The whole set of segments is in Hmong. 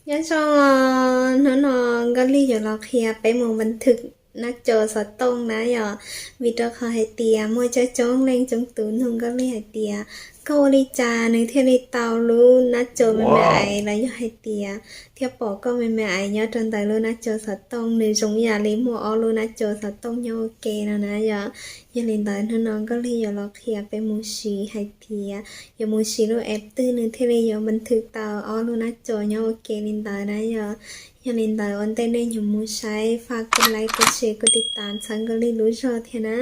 Nyob zoo, hnub no Nkauj Lig yuav los qhia peb mus npas thwm nab co xov tooj na yom, vim rau qhov hais tias muaj coob coob leej coob tus nug Nkauj Lig hais tias koj ua li cas nws thiaj li tau lub nab co me me ais los yog hais tias thiaj pom koj me me ais nyob rau ntawm lub nab co xov tooj, nws zoo ib yam li muaj ob lub nab co xov tooj nyob ua ke no na yom. Yog li ntawd hnub no Nkauj Lig yuav los qhia peb mus siv hais tias yuav mus siv lub app twg nws thiaj li yuav npas thwm tau ob lub nab co nyob ua ke li ntawd na yom. Yog li ntawd ua ntej nej yuav mus saib faj kuj like kuj share kuj tiv tam txhawb Nkauj Lig lub zog thiab na.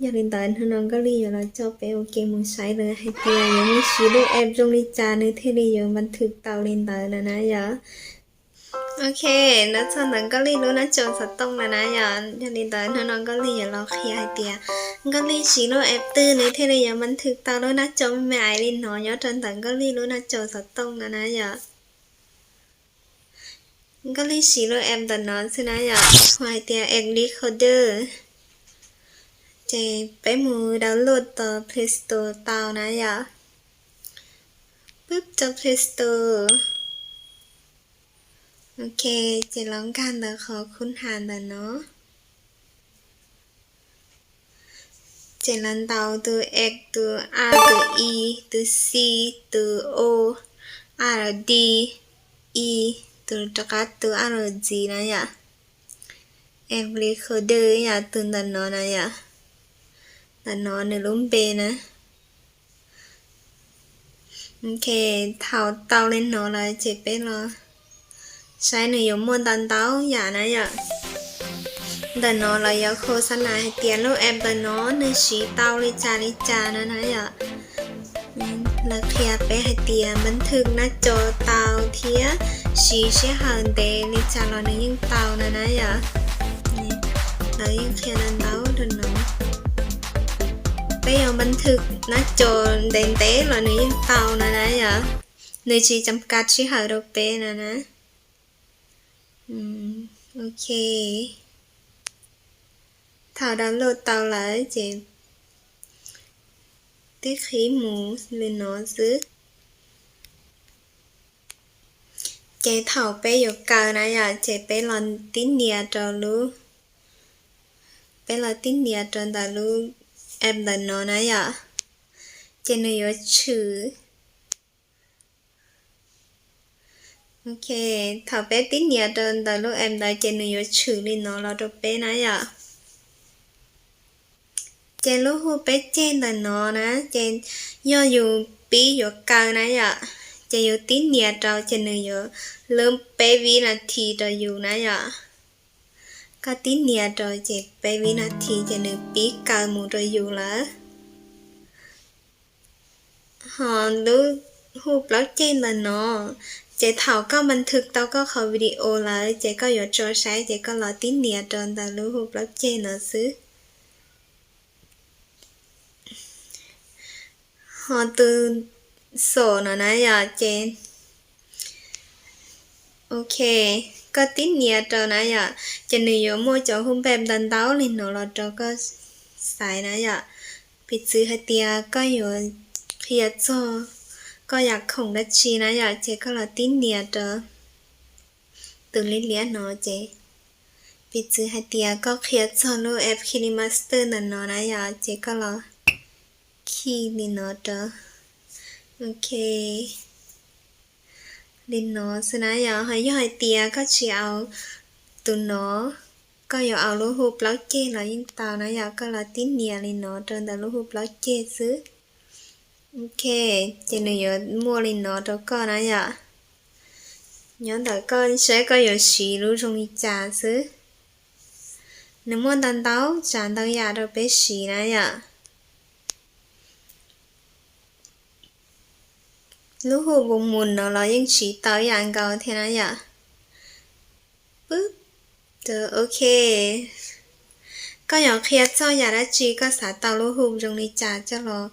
Yog li ntawd hnub no Nkauj Lig yuav los coj peb ua ke mus saib lawv hais tias yuav mus siv lub app zoo li cas nws thiaj li yuav npas thwm tau li ntawd na na yom. Ok, los txog ntawm Nkauj Lig lub nab co xov tooj lawm na yom. Yog li ntawd hnub no Nkauj Lig yuav los qhia hais tias Nkauj Lig siv lub app twg nws thiaj li yuav npas thwm tau lub nab co me me ais li no nyob rau ntawm Nkauj Lig lub nab co xov tooj no na yom. Nkauj Lig siv lub app ntawm no xwb na yom, hu hais tias app Recorder. Ces peb mus download tom Play Store tau na yom. Pub rau Play Store. Ok, ces los nkag ntawm qhov khub has ntawm no. Ces los ntaus tus X, tus A, tus I, tus C, tus O, R D, I, tus rov qab tus R Z na yom. App Recorder yom, tus ntawm no na yom. Ntawm no nws lub npe na. Ok, thaum tau li no lawm ces peb los saib nws yuav muaj ntau ntau yam na yom. Ntawm no lawv yuav khos xab nas hais tias lub app ntawm no nws siv tau li cas li cas na na yom. Lawv qhia peb hais tias npas thwm nab co tau thiab siv sij hawm ntev li cas los nws yeej tau na na yom. Lawv yeej qhia ntau ntau rau no. Peb yuav npas thwm nab co ntev ntev los nws yeej tau na na yom. Nws tsis cam kav sij hawm rau peb na na. Ok. Thaum download tau lawm ces twb qhib mus li no xwb. Ces thaum peb yuav kaw na yom, ces peb los tib nias rau lub, peb los tib nias rau ntawm lub app ntawm no na yom, ces nws yuav tshwm. Ok, thaum peb tib nias rau ntawm lub app ntawd ces nws yuav tshwm li no los rau peb na yom. Ces lub hu peb ceg ntawm no na, ces yog yus pib yuav kaw na yom, ces yus tib nias rau ces nws yuav lub peb vib nas this rau yus na yom. Koj tib nias rau ces peb vib nas this ces nws pib kaw mus rau yus lawm. Ho lub hu plaub ceg ntawm no, ces thaum koj npas thwm tau koj qhov video lawm ces koj yuav tso saib ces koj los tib nias rau ntawm lub hu plaub ceg no xwb. Ho tus xom no na yom, ces ok, koj tib nias rau na yom, ces nws yuav muaj cov hu npam ntau ntau li no los rau koj xaiv na yom. Piv txwv hais tias koj yuav qhia txog koj yam khoom dab tsi na yom, ces koj los tib nias rau tus liab liab no ces, piv txwv hais tias koj qhia txog lub app KineMaster ntawm no na yom, ces koj los khi li no rau. Ok, li no xwb na yom. Ho yog hais tias koj tsis au tus no, koj yuav au lub hu plaub ceg los yeej tau na yom, koj los tib nias li no rau ntawm lub hu plaub ceg xwb. Ok, ces nws yuav muaj li no rau koj na yom. Nyob ntawm koj saib koj yuav siv lub zoo li cas xwb. Nws muaj ntau ntau tsav ntau yam rau peb siv na yom. Lub hu voo mus no los yeej siv tau ib yam nkaus thiab na yom. Pub, ok. Koj yuav qhia txog yam dab tsi koj xav tau lub hu zoo li cas coj los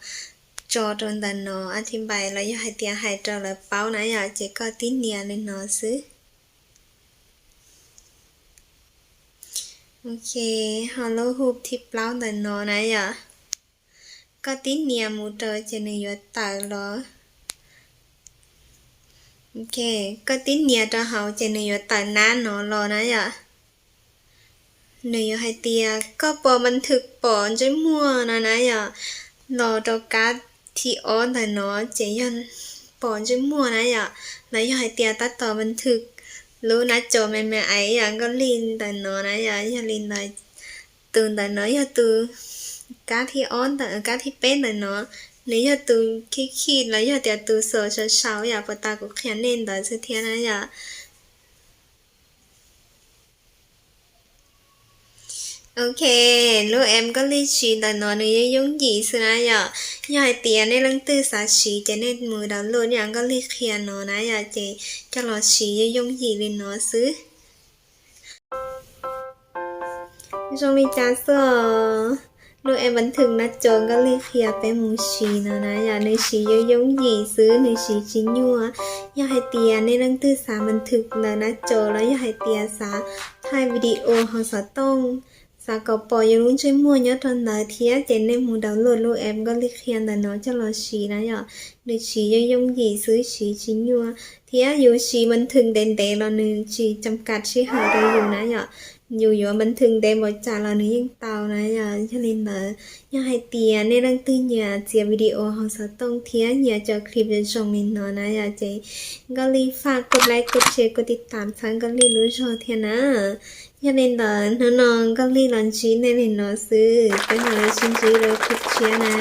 tso rau ntawm no, a thi npais los yog hais tias hais rau lawv paub na yom, ces koj tib nias li no xwb. Ok, ho lub hu thib plaub ntawm no na yom. Koj tib nias mus rau ces nws yuav tawm los. Ok, koj tib nias rau hauv ces nws yuav tawm nab no los na yom. Nws yuav hais tias koj pom npa thwm pom ntsej muag no na yom. Los rau kab thib ob ntawm no ces yog pom ntsej muag na yom. Los yog hais tias tab tom npa thwm lub nab co me me aiv yom, Nkauj Lig ntawm no na yom. Yog li ntawd, tus ntawm no yog tus, kab thib ob ntawm, kab thib peb ntawm no, nws yog tus khib khij los yog tias tus xaus sau sau yom, puas tas kuv qhia nej ntawd xwb thiab na yom. Ok, lub app Nkauj Lig siv ntawm no nws yeej yooj yim xwb na yom. Yog hais tias nej leej twg xav siv ces nej mus download yam Nkauj Lig qhia no na yom, ces coj los siv yeej yooj yim li no xwb. Zoo li cas xwb, lub app npa thwm nab co Nkauj Lig qhia peb mus siv no na yom, nws siv yeej yooj yim xwb, nws siv tsis nyuaj. Yog hais tias nej leej twg xav npa thwm ntawm nab co los yog hais tias xav thaij video hauv xov tooj, xav kom pom yus lub ntsej muag nyob rau ntawd thiab ces nej mus download lub app Nkauj Lig qhia ntawm no coj los siv na yom. Nws siv yeej yooj yim xwb, siv tsis nyuaj thiab yus siv npa thwm ntev ntev los nws tsis cam kam sij hawm rau yus na yom. Yus yuav npa thwm ntev npaum cas los nws yeej tau na yom. Yog li ntawd, yog hais tias nej leej twg nyiam txiav video hauv xov tooj thiab nyiam cov clip zoo zoo li no na yom, ces Nkauj Lig faj kuj like, kuj share, kuj tiv tam txhawb Nkauj Lig lub zog thiab na. Yog li ntawd hnub no Nkauj Lig los ntsib nej li no xwb, peb mam li sib ntsib lub clip tshiab na.